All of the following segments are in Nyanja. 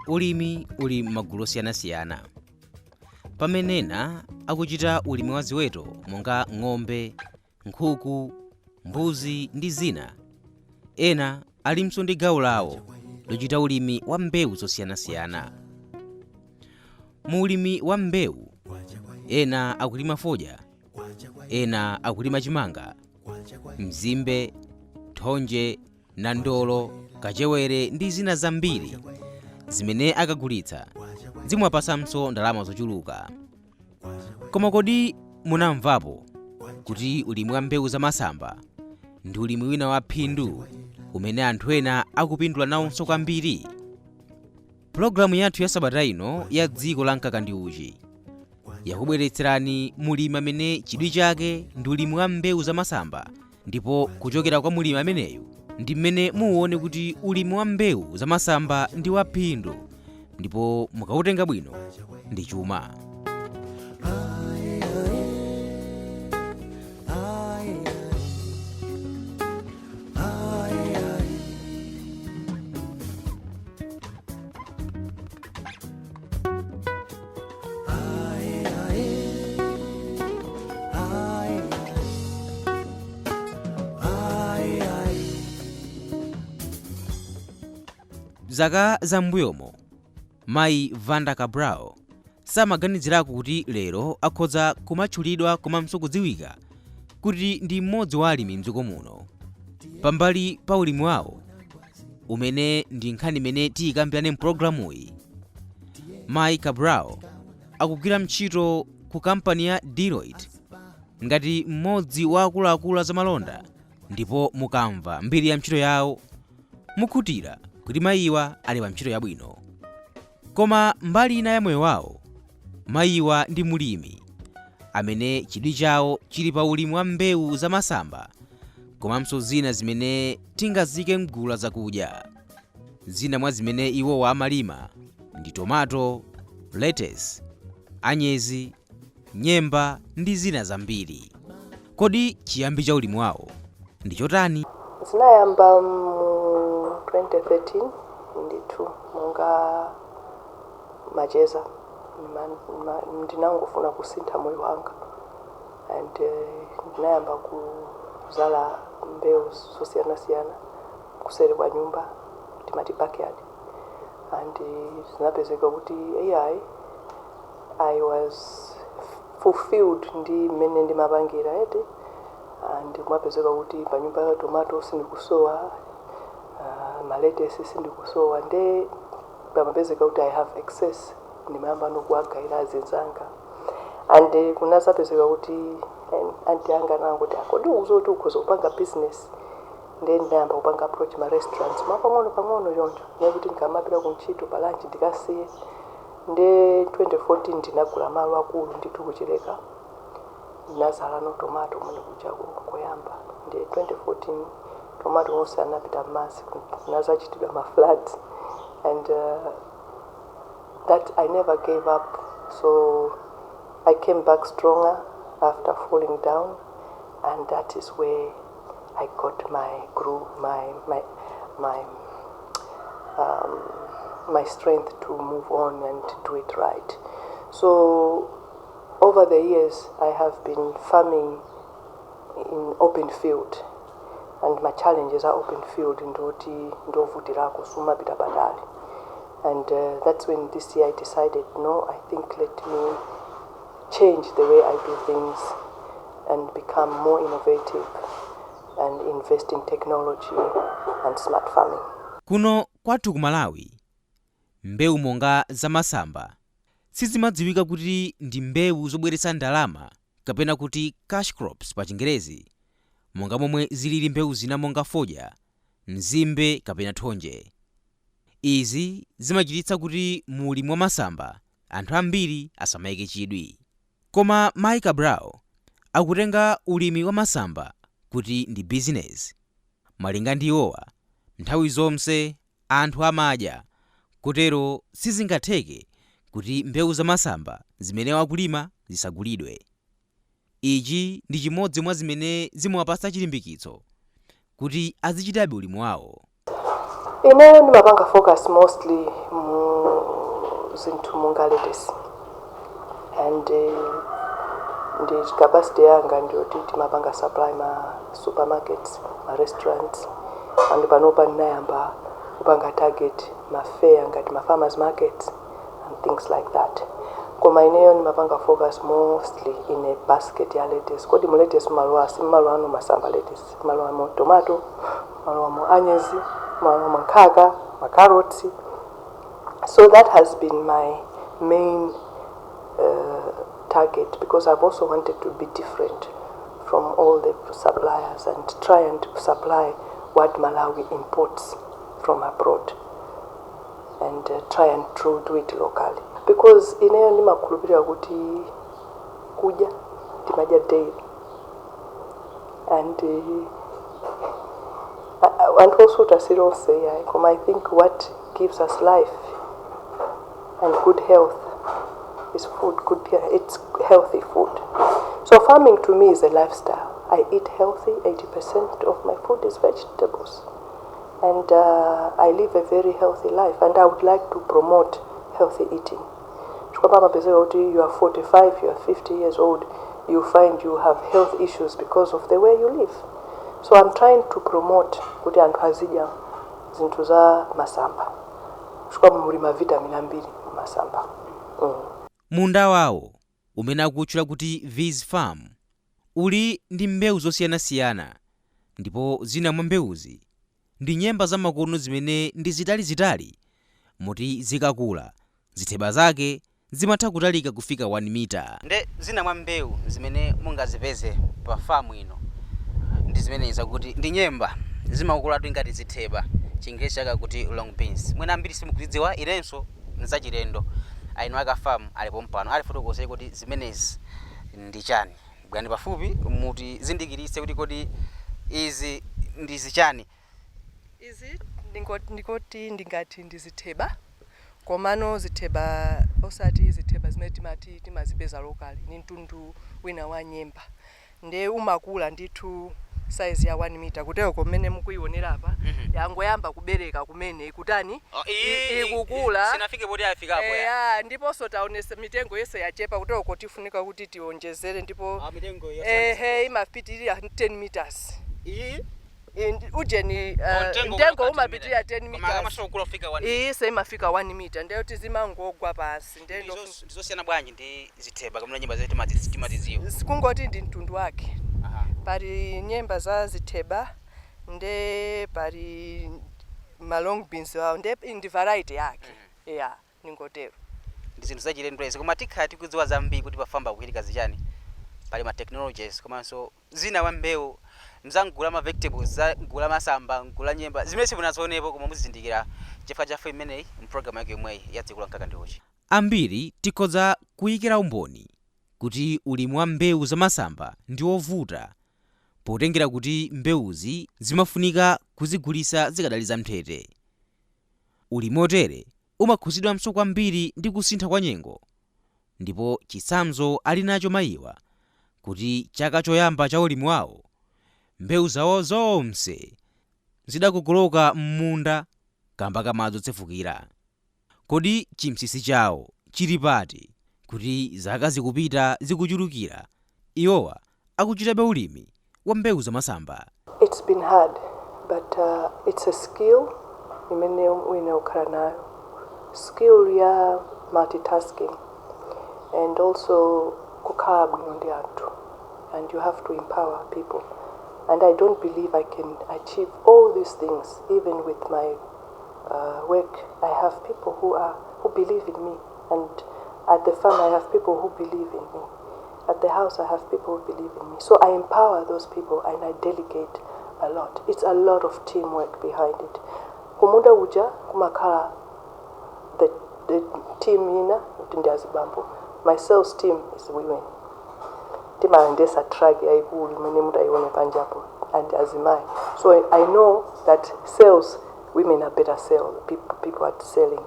Ulimi uli m'magulu osiyanasiyana. Pamene ena akuchita ulimi wa ziweto monga ng'ombe, nkhuku, mbuzi ndi zina, ena alinso ndi gawo lawo lochita ulimi wa mbewu zosiyanasiyana. Mu ulimi wa mbewu, ena akulima fodya, ena akulima chimanga, mzimbe, thonje, nandolo, kachewere ndi zina zambiri zimene akagulitsa zimawapatsanso ndalama zochuluka. Koma kodi munamvapo kuti ulimi wa mbewu zamasamba ndi ulimi wina wa phindu umene anthu ena akupindula nawonso kwambiri? Pulogalamu yathu ya sabata ino ya Dziko la Mkaka ndi Uchi yakubweretserani mulimi amene chidwi chake ndi ulimi wa mbewu zamasamba, ndipo kuchokera kwa mulimi ameneyu ndi mmene muwone kuti ulimi wa mbewu zamasamba ndi wa phindu ndipo mukautenga bwino ndi chuma. Zaka zam'mbuyomo, mayi Vanda Cabral samaganizirako kuti lero akhoza kumatchulidwa komanso kudziwika kuti ndi mmodzi wa alimi mdziko muno. Pambali pa ulimi wawo, umene ndi nkhani imene tiyikambirane mpulogalamuyi, mayi Cabral akugwira ntchito ku kampani ya Deloitte ngati mmodzi wa akuluakulu a zamalonda, ndipo mukamva mbiri ya ntchito yawo mukhutira kuti mayiwa ali pa ntchito yabwino. Koma mbali ina ya moyo wawo, mayiwa ndi mulimi amene chidwi chawo chili pa ulimi wa mbewu zamasamba komanso zina zimene tingaziyike mgulu la zakudya. Zina mwa zimene iwowa amalima ndi tomato, lettuce, anyezi, nyemba ndi zina zambiri. Kodi chiyambi cha ulimi wawo ndi chotani? Zinayamba mu 2013 ndithu, monga macheza. Ndinangofuna kusintha moyo wanga and ndinayamba kuzala mbewu zosiyanasiyana kuseri kwa nyumba, timati backyard, and zinapezeka kuti AI I was fulfilled ndi mmene ndimapangira eti, and kumapezeka kuti pa nyumba ya tomato sindikusowa, ma lettuce sindikusowa, nde pamapezeka kuti I have excess, ndimayamba nokuwagayira azinzanga. And kunazapezeka kuti anti anga nangoti, "Kodi uzoti ukhoza kupanga business?" Nde ndinayamba kupanga approach ma restaurants mapang'ono pang'ono choncho, nekuti nkamapita kuntchito, pa lunch ndikasiye. Nde 2014 ndinagula malo akulu ndithu kuchileka, ndinazala no tomato kumene kuja koyamba. Nde 2014 tomato onse anapita m'madzi, kunazachitidwa ma floods, and that I never gave up. So I came back stronger after falling down, and that is where I got my grew my strength to move on and do it right. So over the years I have been farming in open field, and my challenges are open field ndoti ndovutirako, sumapita patali. And that's when this year I decided, no, I think let me change the way I do things and become more innovative and invest in technology and smart farming. Kuno kwathu ku Malawi, mbewu monga zamasamba sizimadziwika kuti ndi mbewu zobweretsa ndalama kapena kuti cash crops pa Chingerezi, monga momwe zilili mbewu zina monga fodya, mzimbe kapena thonje. Izi zimachititsa kuti mu ulimi wa masamba anthu ambiri asamayike chidwi. Koma mayi Cabral akutenga ulimi wa masamba kuti ndi bizinesi. Malinga ndi iwowa, nthawi zonse anthu amadya, kotero sizingatheke kuti mbewu zamasamba zimene akulima zisagulidwe. Ichi ndi chimodzi mwa zimene zimawapatsa chilimbikitso kuti azichitabe ulimi wawo. Ineyo ndimapanga focus mostly mu zinthu monga lettuce, and ndi capacity yanga ndiyoti timapanga supply ma supermarkets, ma restaurants, and panopa ndinayamba kupanga target ma fair ngati ma farmers markets and things like that. Koma ineyo ndimapanga focus mostly in a basket ya lettuce. Kodi mu lettuce malowa simmalowano masamba, lettuce malowamo tomato, malowamo anyezi, malowamo nkhaka, macarrots. So that has been my main target, because I've also wanted to be different from all the suppliers and try and supply what Malawi imports from abroad and try and to do it locally, because ineyo ndimakhulupirira kuti kudya timadya daily, and anthu osuta silonse yayi, koma I think what gives us life and good health is food, good, it's healthy food. So farming to me is a lifestyle. I eat healthy, 80% of my food is vegetables, and I live a very healthy life, and I would like to promote healthy eating, chifukwa pamapezeka kuti you are 45, you are 50 years old, you find you have health issues because of the way you live. So I'm trying to promote kuti anthu azidya zinthu za masamba, chifukwa muli mavitamin ambiri mumasamba. Munda wawo umene akutchula kuti Viz Farm uli ndi mbewu zosiyanasiyana, ndipo zina mwa mbewuzi ndi nyemba zamakono zimene ndi zitalizitali moti zikakula zitheba zake zimatha kutalika kufika 1 mita. Nde zina mwa mbewu zimene mungazipeze pa famu ino ndi zimene zakuti ndi nyemba zimakulatu ngati zitheba, Chingerezi chake kuti long beans. Mwina ambiri simukuzidziwa, inenso nzachilendo. Aino aka farm alipo mpano, alifotokozere kuti zimenezi ndi chani. Bwerani pafupi mutizindikiritse kuti kodi izi ndi zichani? Izi ndingoti ndingati ndi zitheba, komano zitheba osati zitheba zimene timati timazipeza locally. Ni mtundu wina wa nyemba, nde umakula ndithu size ya 1 meter kutero. Kumene mukuionera apa, yangoyamba kubereka kumene, ikutani, ikukula. Sinafike poti afikapo ya. Eya, ndiponso taonesa mitengo yonse yachepa kutero, kotifunika kuti tionjezere ndipo Mitengo. Ehe, imapitirira 10 meters. Iyi? Ujeni, mtengo. Mtengo umapitirira 10 meters. Amasokula kufika 1. Iyi imafika 1 meter, ndiyo tizimangogwa pasi ndiye. Ndizosiyana bwanji ndi zitheba kapena nyemba zimene timazidziwa? Kungoti ndi mtundu wake. Pali nyemba za zitheba, nde pali ma long beans wawo, nde ndi variety yake ya, ningotero. Ndi zinthu zachilendo izi, koma tikhala tikudziwa zambiri kuti pafamba kuchitika zichani. Pali ma technologies komanso zina mwa mbewu mzangula ma vegetables, zangula masamba, ngula nyemba zimene simunazionepo, koma muzizindikira chifukwa cha imeneyi mpulogalamu yake yomweyi ya Dziko la Mkaka ndi Uchi. Ambiri tikhoza kuyikira umboni kuti ulimi wa mbewu zamasamba ndi wovuta, potengera kuti mbewuzi zimafunika kuzigulisa zikadali zamthete. Ulimi otere umakhuzidwanso kwambiri ndi kusintha kwa nyengo, ndipo chitsanzo ali nacho mayiwa kuti chaka choyamba cha ulimi wawo mbewu zawo zonse zidakokoloka m'munda kamba kamadzi otsefukira. Kodi chimsisi chawo chili pati kuti zaka zikupita zikuchulukira iwowa akuchitabe ulimi wa mbewu zamasamba? It's been hard, but it's a skill imene wina ukhala nayo, skill ya multitasking and also kukhala bwino ndi anthu, and you have to empower people. And I don't believe I can achieve all these things even with my work. I have people who believe in me, and at the farm I have people who believe in me, at the house I have people who believe in me. So I empower those people and I delegate a lot. It's a lot of teamwork behind it. Kumunda uja kumakhala the team ina kuti ndi azibambo. My sales team is women. Timayendesa truck yayikulu imene mutayione panjapo, and azimayi. So I know that sales women are better sell people at selling,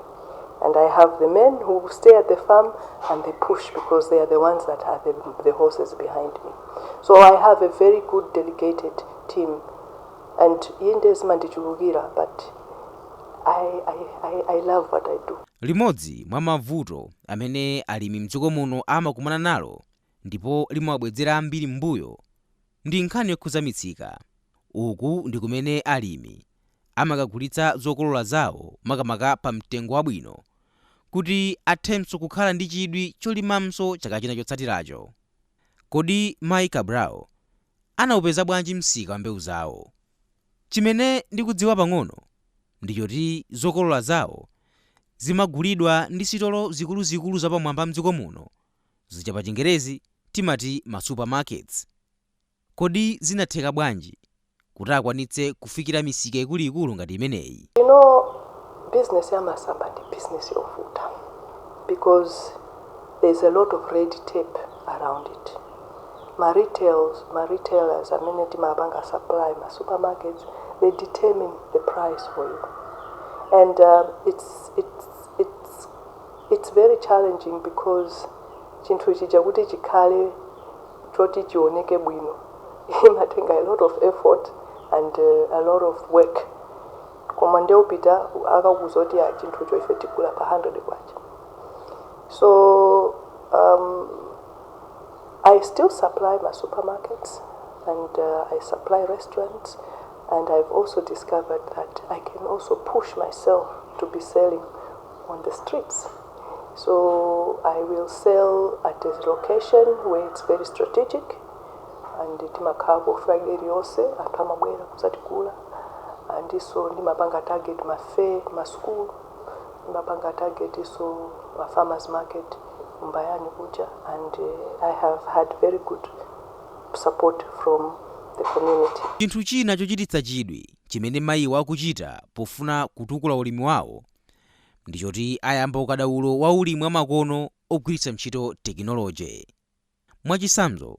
and I have the men who stay at the farm and they push because they are the ones that are the horses behind me. So I have a very good delegated team, and inde zimandichulukira, but I love what I do. Limodzi mwa mavuto amene alimi mdziko muno amakumana nalo ndipo limawabwezera ambiri m'mbuyo ndi nkhani yokhudza misika. Uku ndi kumene alimi amakagulitsa zokolola zawo, makamaka pa mtengo wabwino, kuti athenso kukhala ndi chidwi cholimamso chaka china chotsatiracho. Kodi mayi Cabral anawupeza bwanji msika wa mbewu zawo? Chimene ndikudziwa pang'ono ndichoti zokolola zawo zimagulidwa ndi sitolo zikuluzikulu zapamwamba mdziko muno, zija pa Chingerezi timati ma supermarkets. Kodi zinatheka bwanji kuti akwanitse kufikira misika ikuluikulu ngati imeneyi? Business ya masamba ndi business yovuta because there's a lot of red tape around it. Ma retailers amene timapanga supply, ma supermarkets, they determine the price for you. And it's very challenging because chinthu chija kuti chikhale choti chioneke bwino imatenga a lot of effort and a lot of work, koma ndiye upita akakuuza kuti, "Ah, chinthucho ife tigula pa 100 kwacha." So I still supply my supermarkets and I supply restaurants, and I've also discovered that I can also push myself to be selling on the streets. So I will sell at a location where it's very strategic, and timakhala Friday iliyonse anthu amabwera kuzatigula. And so ndimapanga target ma fair, ma school, ndimapanga target so ma farmers market Mbayani kuja, and I have had very good support from the community. Chinthu china chochititsa chidwi chimene mayiwa akuchita pofuna kutukula ulimi wawo ndichoti ayamba ukadaulo wa ulimi wamakono ogwiritsa ntchito tekinoloji. Mwachitsanzo,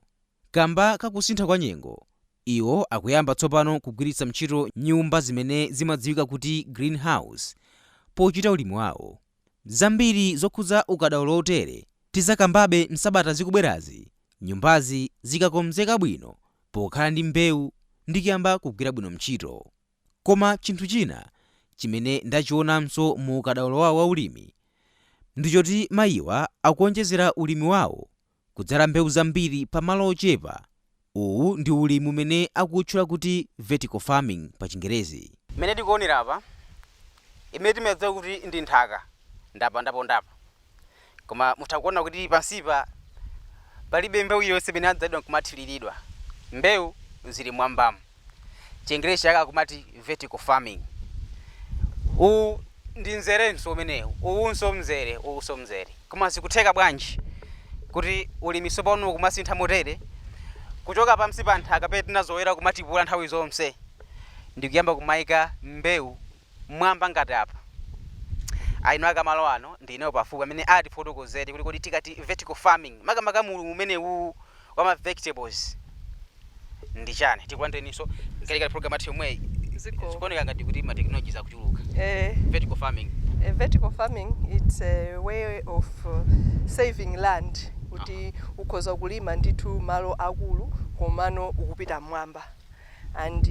kamba kakusintha kwa nyengo, iwo akuyamba tsopano kugwiritsa ntchito nyumba zimene zimadziwika kuti greenhouse pochita ulimi wawo. Zambiri zokhudza ukadaulo otere tizakambabe msabata zikubwerazi, nyumbazi zikakonzeka bwino pokhala ndi mbewu ndi kuyamba kugwira bwino ntchito. Koma chinthu china chimene ndachionanso mu ukadaulo wawo waulimi ndichoti mayiwa akuonjezera ulimi wawo kudzala mbewu zambiri pamalo ochepa. Uwu ndi ulimi umene akutchula kuti vertical farming pa Chingerezi. Mmene tikuonera apa, imene timadziwa kuti ndi nthaka, ndapa ndapondapa, koma mutha kuona kuti pansipa palibe mbewu iliyonse imene adzalidwa nkumathiriridwa. Mbewu zili mwambamo. Chingerezi chake akumati vertical farming. Uwu ndi mzerenso umenewu, uwunso mzere, uwunso mzere. Koma zikutheka bwanji kuti ulimi tsopano kumasintha motere, kuchoka pansi pa nthaka pene tinazolowera kumatipula nthawi zonse, ndikuyamba kumayika mbewu mwamba ngati apa? Eni ake malo ano ndi inewo pafupi amene atifotokozere kuti kodi tikati vertical farming, makamaka mulu umenewu wa ma vegetables, ndi chani? Tikulandireninso mkatikati program yathu yomweyi. Ziko. Zikuoneka ngati kuti ma technologies akuchuluka. Vertical farming. Vertical farming, it's a way of saving land, kuti ukhoza kulima ndithu malo akulu komano ukupita mwamba, and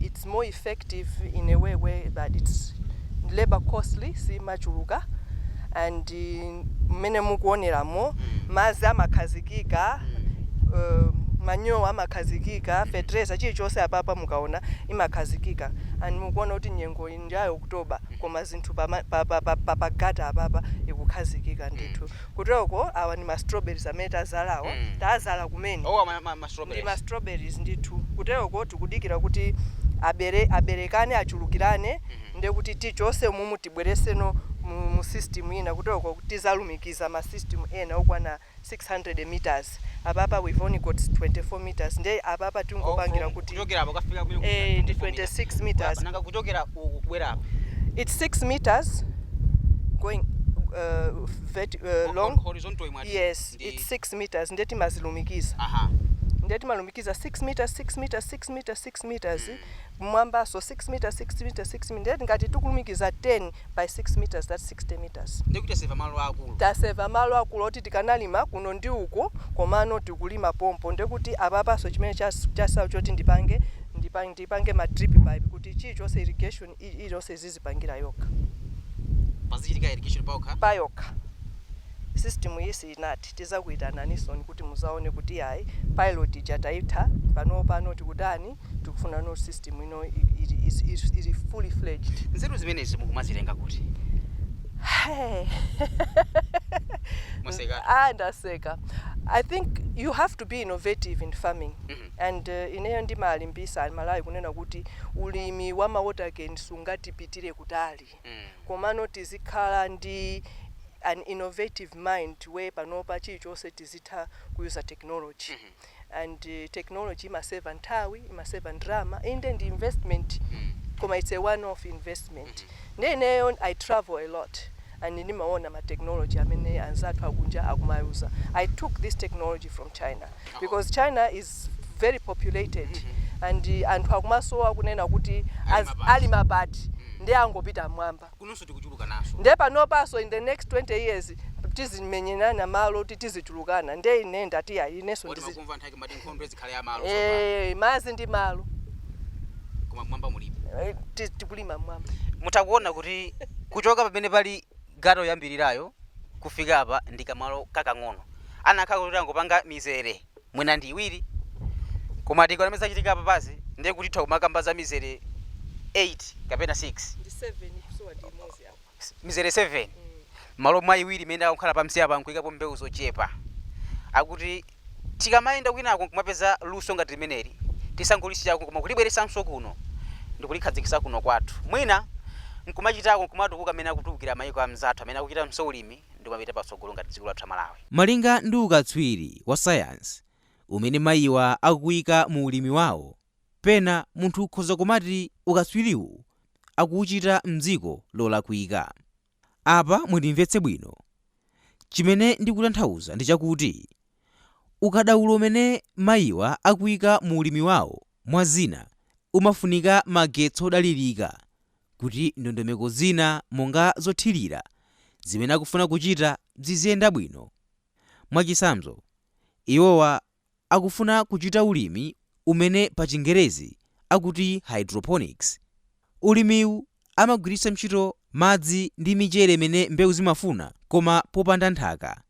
it's more effective in a way where that it's labor costly simachuluka, and mmene mukuoneramo, madzi amakhazikika, manyowa amakhazikika, fertilizer, chilichonse apapa mukaona imakhazikika. And mukuona kuti nyengo iyi ndi ya October, koma zinthu pagata apapa ikukhazikika ndithu. Kutoko awa ni ma strawberries amene tazalawo. Tazala kumene. Oh, ma Ndi strawberries. Ma strawberries ndithu. Kuteroko tikudikira kuti abere, aberekane, achulukirane, ndiye kuti tichose mumu, tibwereseno mu system ina. Kutoko tizalumikiza ma system ena okwana 600 meters. Apapa we've only got 24 meters, ndiye apapa tingopangira kuti Kuchokera apo kafika kumene? Ndi 26 meters. Nanga kuchokera uku kubwera apa? It's 6 meters going long. Horizontal imwe? Yes, it's 6 meters, ndiye timazilumikiza. Ndiye timalumikiza 6 meters, 6 meters, 6 meters, 6 meters, mwambaso 6 meters, 6 meters, 6 meters. Ndiye ngati tikulumikiza 10 by 6 meters, that's 60 meters. Ndikuti taseva malo akulu. Taseva malo akulu oti tikanalima kuno ndi uku, komano tikulima pompo. Ndekuti apapaso chimene chasawo choti ndipange ma drip pipe kuti chilichonse, irrigation iliyonse izizipangira yokha. Pazichitika irrigation paokha. Payokha. System iyi sinati tizakuitananisoni kuti muzaone kuti ayi, pilot ija taitha, pano pano tikutani, tikufuna no system ino ili fully fledged. Nzeru zimenezi mukumazitenga kuti? Hey. Mwaseka. Ah, ndaseka. I think you have to be innovative in farming. And ineyo ndimalimbisa Amalawi kunena kuti ulimi wa ma water cane sungatipitire kutali. Komano tizikhala ndi an innovative mind where panopa chilichonse tizitha kuyuza technology. And technology imaseva nthawi, imaseva ndalama, inde ndi investment, koma it's a one off investment. Ndiye ineyo I travel a lot and ndimaona ma technology amene anzathu akunja akumayuza. I took this technology from China because China is very populated and anthu akumasowa kunena kuti Ali mabati. Ali mabati ndiye angopita mwamba. Kunonso tikuchuluka naso. Ndiye panopaso in the next 20 years tizimenyerana malo kuti tizichulukana. Ndiye ine ndati ayi, inenso Oti makumva nthawi mati nkhondo izikhale ya malo. Eh, mazi ndi malo. Koma mwamba mulipo. Eh, tikulima mwamba. Mutakuona kuti kuchoka pamene pali gato yambirirayo kufika apa ndi kamalo kakang'ono. Anakhala kuti angopanga mizere mwina ndi iwiri, koma tikaona zachitika apa pasi, ndiye kuti titha kumakamba za mizere 8 kapena 6. Ndi 7, kusowa ndi imodzi apo. Mizere 7 malo mwa iwiri imene akukhala pamsi apa nkuyikapo mbewu zochepa. Akuti tikamayenda kwinako nkumapeza luso ngati limeneli, tisangolisiyako koma kulibweresanso kuno ndikulikhazikitsa kuno kwathu, mwina nkumachitako nkumatukuka amene akutukira mayiko amzathu amene akuchita msoulimi, ndikumapita patsogolo ngati dziko lathu la Malawi. Malinga ndi ukatswiri wa sayansi umene mayiwa akuyika mu ulimi wawo, pena munthu ukhoza kumati ukatswiriwu akuwuchita mdziko lolakwika. Apa mundimvetse bwino, chimene ndikutanthauza ndi chakuti ukadaulo umene mayiwa akuyika mu ulimi wawo, mwa zina umafunika magetsi odalirika kuti ndondomeko zina monga zothirira zimene akufuna kuchita ziziyenda bwino. Mwachitsanzo, iwowa akufuna kuchita ulimi umene pa Chingerezi akuti hydroponics. Ulimiwu amagwiritsa ntchito madzi ndi michere imene mbewu zimafuna koma popanda nthaka.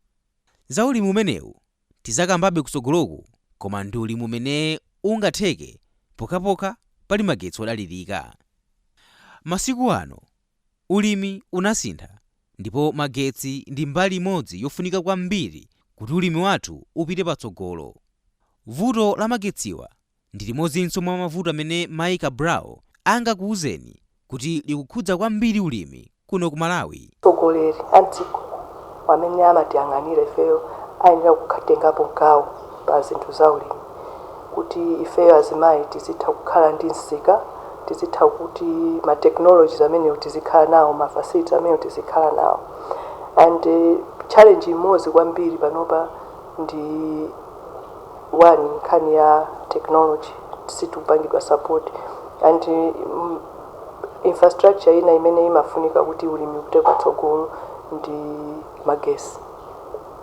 Za ulimi umenewu tizakambabe kutsogoloku, koma ndi ulimi umene ungatheke pokhapokha pali magetsi odalirika. Masiku ano ulimi unasintha ndipo magetsi ndi mbali imodzi yofunika kwambiri kuti ulimi wathu upite patsogolo. Vuto la magetsiwa ndi limodzinso mwa mavuto amene mayi Cabral angakuwuzeni kuti likukhudza kwambiri ulimi kuno ku Malawi. Mtsogoleri a dziko amene amatiyang'anira ifeyo ayenera kutengapo gawo pa zinthu za ulimi kuti ifeyo azimayi tizitha kukhala ndi msika, tizitha kuti ma technologies amenewo tizikhala nawo, ma facilities amenewo tizikhala nawo. And challenge imodzi kwambiri panopa ndi one, nkhani ya technology, sitikupangidwa support, and infrastructure ina imene imafunika kuti ulimi upite patsogolo ndi magesi.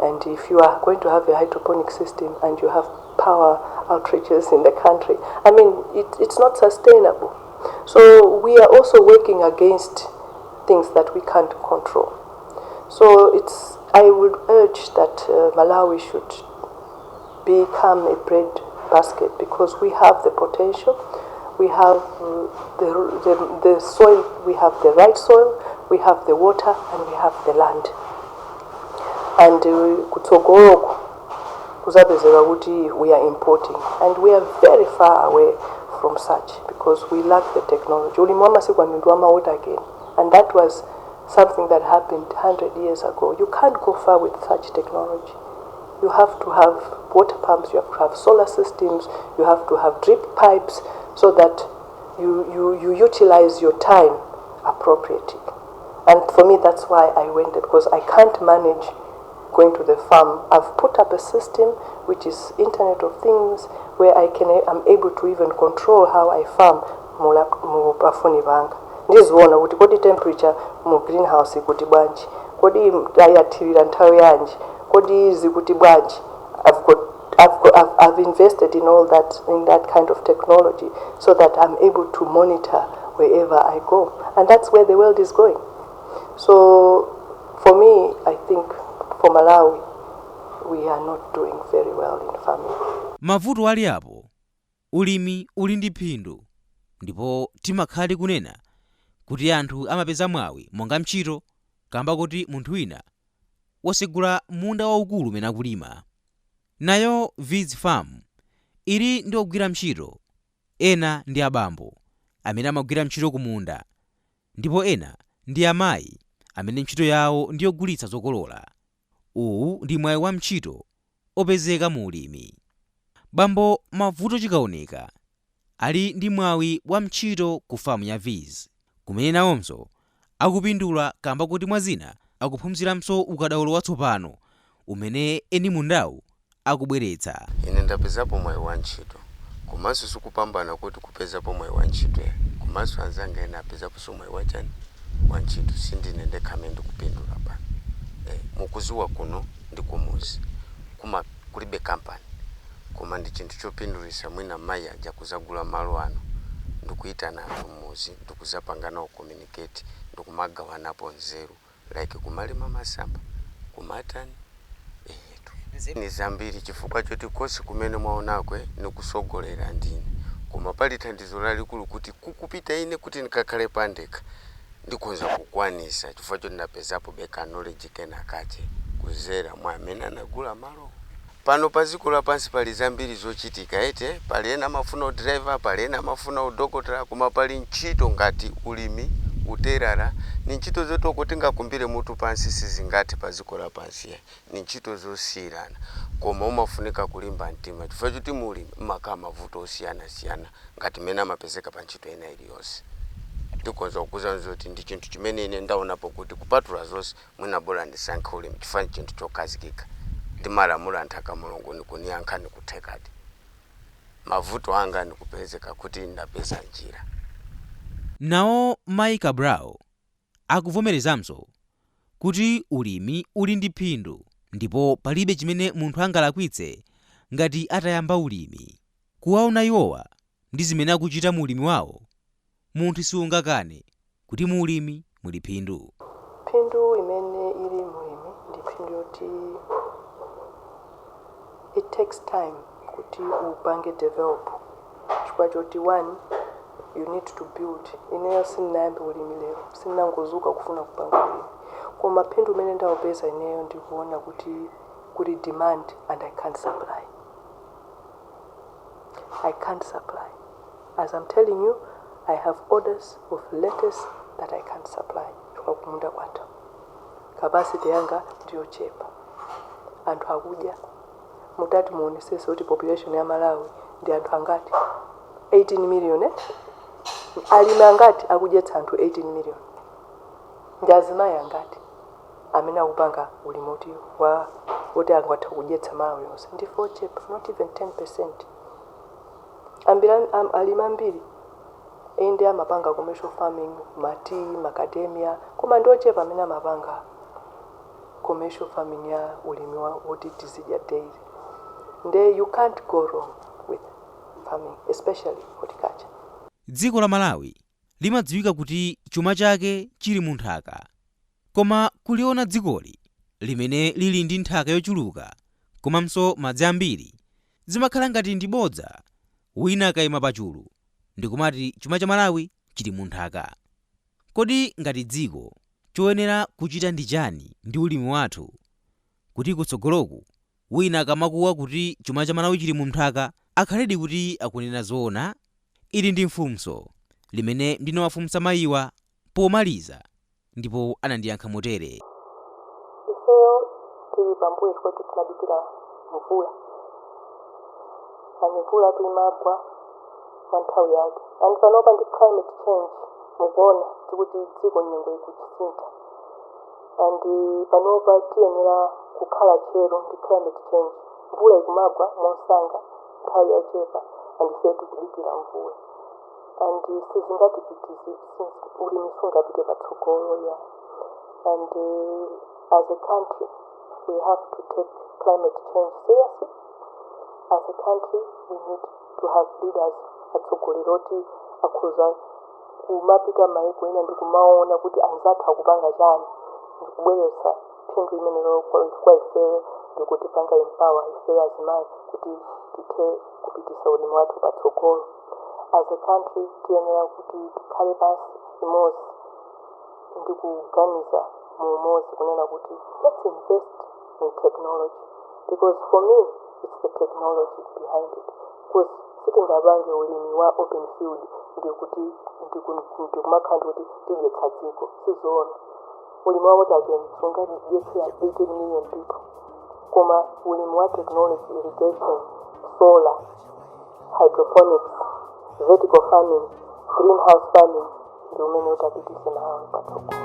And if you are going to have a hydroponic system and you have power outages in the country, I mean, it's not sustainable. So we are also working against things that we can't control. So I would urge that Malawi should become a bread basket because we have the potential, we have the soil, we have the right soil, we have the water, and we have the land. And kutsogoloko kuzapezeka kuti we are importing and we are very far away from such because we lack the technology. Ulimi wa masiku ano ndi wa ma water cane, and that was something that happened 100 years ago. You can't go far with such technology. You have to have water pumps, you have to have solar systems, you have to have drip pipes so that you utilize your time appropriately. And for me, that's why I went there, because I can't manage going to the farm. I've put up a system which is Internet of Things where I'm able to even control how I farm mu pafoni panga. Ndiziona kuti kodi temperature mu greenhouse ikuti bwanji, kodi ayathirira nthawi yanji, kodi zikuti bwanji. I've invested in all that, in that kind of technology, so that I'm able to monitor wherever I go. And that's where the world is going. So for me, I think for Malawi, we are not doing very well in farming. Mavuto ali apo, ulimi uli ndi phindu, ndipo timakhala tikunena kuti anthu amapeza mwawi monga ntchito kamba kuti munthu wina wasegula munda waukulu umene akulima. Nayo Viz Farm ili ndi ogwira ntchito, ena ndi abambo amene amagwira ntchito kumunda, ndipo ena ndi amayi amene ntchito yawo ndi yogulitsa zokolola. Uwu ndi mwayi wa ntchito opezeka mu ulimi. Bambo Mavuto Chikaoneka ali ndi mwawi wa ntchito ku famu ya Viz, kumene nawonso akupindula kamba kuti mwazina akuphunziranso ukadaulo watsopano umene eni mundawu akubweretsa. Ine ndapezapo mwayi wa ntchito, komanso sikupambana kuti kupezapo mwayi wa ntchito ya, komanso anzanga ena apezaponso mwayi wachani, wa ntchito. Sindine ndekha amene ndikupindula pano. Mukuziwa kuno ndi kumuzi kuma kulibe kampani, koma ndi chinthu chopindulitsa. Mwina mayi aja kuzagula malo ano ndikuyitana anthu mmuzi, ndikuzapanga nawo communicate, ndikumagawanapo nzeru, like kumalima masamba, kumatani ehetu ni zambiri, chifukwa choti kosi kumene mwaonakwe nikusogolera ndine, koma pali thandizo lalikulu kuti kukupita ine kuti ndikakhale pandekha ndikonza kukwanisa, chifukwa choti ndapezapo beka knowledge kena kache kuzera mwa amene anagula malo pano. Pa dziko lapansi pali zambiri zochitika ete. Pali ena amafuna udriver, pali ena amafuna udokotala, koma pali ntchito ngati ulimi, uterara, ni ntchito zotoko tingakumbire mutu pansi sizingathe pa dziko lapansi ya. Ni ntchito zosiyana, koma umafunika kulimba mtima, chifukwa choti mulimi mmakhala mavuto osiyanasiyana ngati mmene amapezeka pa ntchito ina iliyonse. Ndikonza kukuza zoti ndi chinthu chimene ine ndaonapo kuti kupatula zonse, mwina bola ndisankhe ulimi, chifukwa ndi chinthu chokhazikika. Ndimalamula nthaka, Mulungu nikuniyankha, nikuthekadi. Mavuto anga nikupezeka kuti ndapeza njira. Nawo mayi Cabral akuvomerezanso kuti ulimi uli ndi phindu, ndipo palibe chimene munthu angalakwitse ngati atayamba ulimi. Kuwaona iwowa ndi zimene akuchita mu ulimi wawo, munthu siungakane kuti mu ulimi muli phindu. Phindu imene ili mulimi ndi phindu yoti it takes time kuti upange develop, chifukwa choti one, you need to build. Ineyo sindinayambe ulimi lero, sindinangozuka kufuna kupanga ulimi, koma phindu imene ndawupeza ineyo ndikuona kuti kuli demand and I can't supply. I can't supply. As I'm telling you, I have orders of lettuce that I can't supply, chifukwa kumunda kwatha, capacity yanga ndiyochepa. Anthu akudya, mutati muonesese kuti population ya Malawi ndi anthu angati? 18 million, eh? Alimi angati akudyetsa anthu 18 million? Ndi azimayi angati amene akupanga ulimi oti wa oti angatha kudyetsa Malawi yonse? Ndife ochepa, not even 10%. Ambiri alimi ambiri inde amapanga commercial farming, mati macadamia, koma ndi ochepa amene amapanga commercial farming ya ulimi woti tizidya daily. Nde you can't go wrong with farming, especially horticulture. Dziko la Malawi limadziwika kuti chuma chake chili mu nthaka, koma kuliona dzikoli limene lili ndi nthaka yochuluka komanso madzi ambiri, zimakhala ngati ndi bodza wina akayima pachulu ndikumati chuma cha Malawi chili mu nthaka. Kodi ngati dziko choyenera kuchita ndi chani ndi ulimi wathu kuti kutsogoloku wina akamakuwa kuti chuma cha Malawi chili mu nthaka akhaledi kuti akunena zoona? Ili ndi funso limene ndinawafunsa mayiwa pomaliza, ndipo anandiyankha motere. Ifeyo tili pambuyo chifukwa timadikira mvula, and mvula imagwa mwa nthawi yake, and panopa ndi climate change, mukuona tikuti dziko nyengo ikusintha, and panopa tiyenera kukhala tcheru ndi climate change. Mvula ikumagwa mosanga, nthawi yachepa, and ifeyo tikudikira mvula, and sizingatipitize, ulimi sungapite patsogolo yayi. And as a country, we have to take climate change seriously. As a country, we need to have leaders, atsogoleri oti akhoza Kumapita maiko ena ndikumaona kuti anzathu akupanga chani, ndikubweretsa phindu imenelo kwa ifeyo, ndikutipanga empower ifeyo azimayi kuti tithe kupitisa ulimi wathu patsogolo. As a country, tiyenera kuti tikhale pansi imodzi ndikuganiza mu umodzi kunena kuti let's invest in technology, because for me it's the technology behind it, because sitingapange ulimi wa open field ndikuti ndikumakhala ndikuti tidyetsa dziko. Sizoona. Ulimi wa water cane sungadyetsera 18 million people, koma ulimi wa technology, irrigation, solar, hydroponics, vertical farming, greenhouse farming ndi umene utapitise Malawi patsogolo.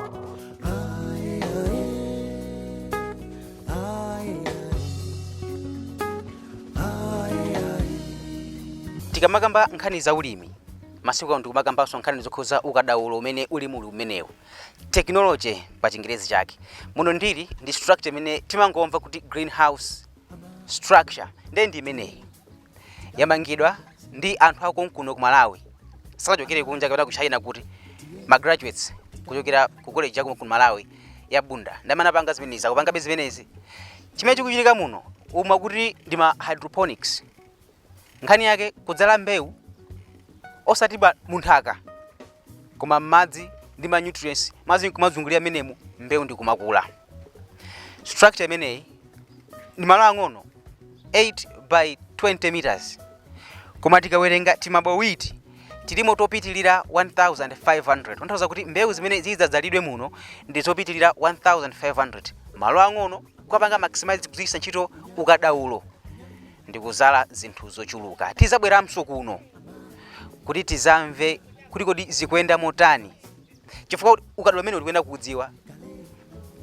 Tikamakamba nkhani za ulimi masiku ano, tikumakambanso nkhani zokhuza ukadaulo umene uli muli umenewu, technology pa Chingerezi chake. Muno ndili ndi structure imene timangomva kuti greenhouse structure, ndiye ndi imeneyi yamangidwa ndi anthu akonkuno ku Malawi, sanachokere kunja kapena ku China, kuti ma graduates kuchokera ku college yakuno ku Malawi ya Bunda ndi amene apanga zimenezi, akupangabe zimenezi. Chimene chikuchitika muno umwe kuti ndi ma hydroponics. Nkhani yake kudzala mbewu osati pa munthaka koma m'madzi ndi ma nutrients, madzi nkumazungulira menemu, mbewu ndikumakula. Structure imeneyi ndi malo ang'ono, 8 by 20 meters, koma tikawerenga timabowiti tilimo topitilira 1500, tanthauza kuti mbewu zimene zidzadzalidwe muno ndi zopitilira 1500. Malo ang'ono kukapanga maximize, kugwiritsa ntchito ukadaulo ndi kuzala zinthu zochuluka. Tizabweranso kuno kuti tizamve kuti kodi zikuyenda motani, chifukwa kuti ukadaulo umene tikuyenda kuudziwa.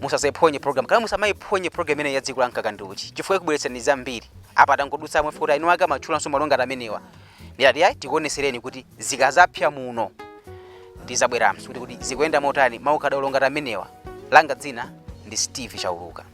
Musazayiphonye program kana musamayiphonye program imeneyi ya Dziko la Mkaka ndi Uchi, chifukwa ikubweretsani zambiri. Apa tangodutsa mwe kuti inu ake amatchulanso malo ngati amenewa. Ndiyati ayi, tikuonesereni kuti zikazapsa muno tizabweranso kuti zikuyenda motani maukadaulo ngati amenewa. Langa dzina ndi Steve Chauluka.